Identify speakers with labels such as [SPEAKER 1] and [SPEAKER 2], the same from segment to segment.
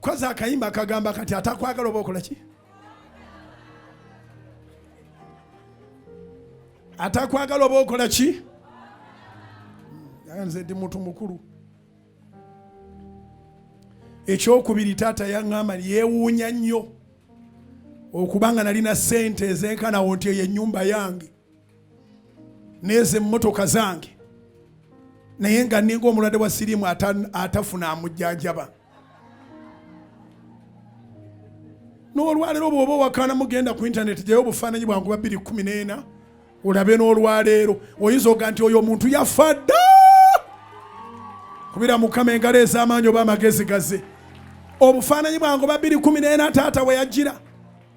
[SPEAKER 1] Kozi akayimba akagamba kati atakwagala oba okola ki? Atakwagala oba okola ki? Nze ndi muntu mukulu. Ekyokubiri, taata yaŋŋamba yeewuunya nnyo okubanga nalina ssente ezenkanawo nti eyo ennyumba yange n'ezo emmotoka zange, naye nga ninga omulwadde wa siriimu atafuna amujjanjaba. N'olwaleero bw'oba owakana mugenda ku intaneti gyayo obufaananyi bwange bwa 2014 olabe n'olwaleero, oyinza oga nti oyo omuntu yafa dda. Kubira Mukama engalo ez'amaanyi oba amagezi gaze. Obufaananyi bwange oba 2014 taata we yajjira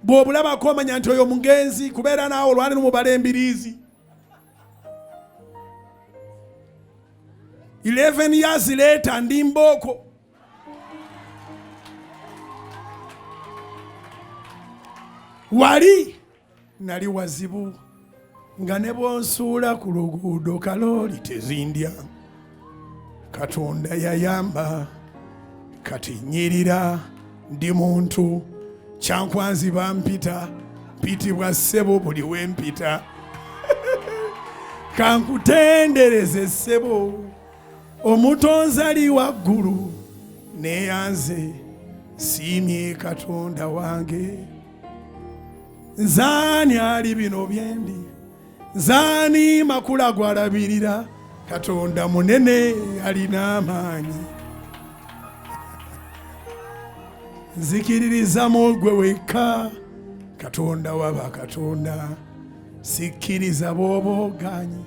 [SPEAKER 1] bw'obulabako omanya nti oyo mugenzi kubeera naawe olwaleero mubala embiriizi. 11 years later ndi mbooko. Wali nali wazibu nga ne bwonsuula ku luguudo kalooli tezindya. Katonda yayamba kati nyirira ndi muntu kyankwanzi bampita mpitibwa ssebo buli wempita. Kankutendereze ssebo omutonzi ali waggulu neyanze siimye Katonda wange. Nzaani ali bino byendi, nzaani makula gwalabirira, Katonda munene alina amaanyi. Nzikiririza mu gwe wekka, Katonda waba Katonda, sikkiriza bw'oba oganye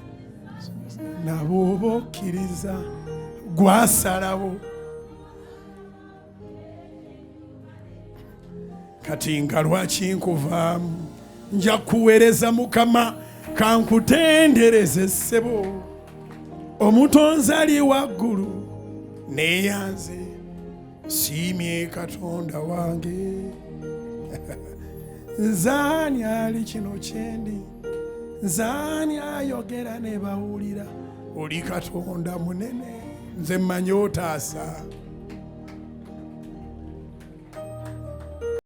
[SPEAKER 1] na bw'oba okkiriza gwasalawo. Kati nga lwaki nkuvaamu? Nja kuweereza Mukama, kankutendereze ssebo omutonzi ali waggulu neyanze siimye Katonda wange. Nzaani ali kino kyendi, nzaani ayogera ne bawulira, oli Katonda munene nze mmanyi otaasa.